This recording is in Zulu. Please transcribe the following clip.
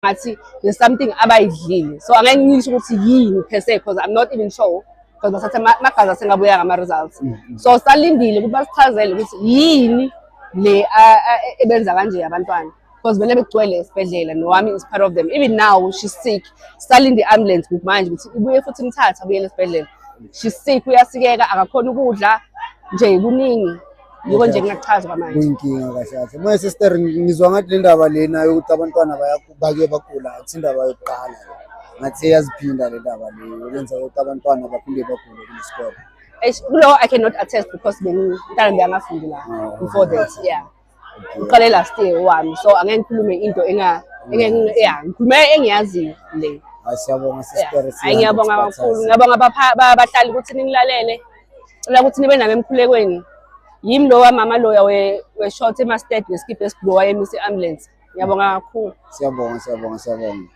Ngathi there's something abayidlile, so angeke ngisho ukuthi yini per se because I'm not even sure, because basathe amagazi asengabuya ngama-results, so salindile ukuthi basichazele ukuthi yini le ebenza kanje abantwana, because vele bekugcwele esibhedlela. Nowami is part of them. Even now she's sick, salinde i-ambulance manje ukuthi ibuye futhi imthathe abuyele esibhedlela. She's sick, uyasikeka, akakhona ukudla nje, kuningi. Yiko nje ngingakuchaza kwamanje. Kuyinkinga kahle kahle. Moya sister, ngizwa ngathi le ndaba lena yokuthi abantwana bake bagula akuthi indaba yokuqala le. Ngathi seyaziphinda le ndaba le yokwenza ukuthi abantwana baphinde bagule kulesikole. Eish, kulo I cannot attest because bengintana bengafundi la before that, yeah. Uqale last year wami, so angeke ngikhulume into enga engeke, yeah, ngikhulume engiyaziyo le. Hayi, siyabonga sister. Hayi, ngiyabonga kakhulu, ngiyabonga bahlali ukuthi ningilalele. Cela ukuthi nibe nami emkhulekweni. Yimi lo wamama loya we-short e-mustard neskibha esi-blue wayemisa i-ambulance. Ngiyabonga kakhulu. Siyabonga, siyabonga, siyabonga.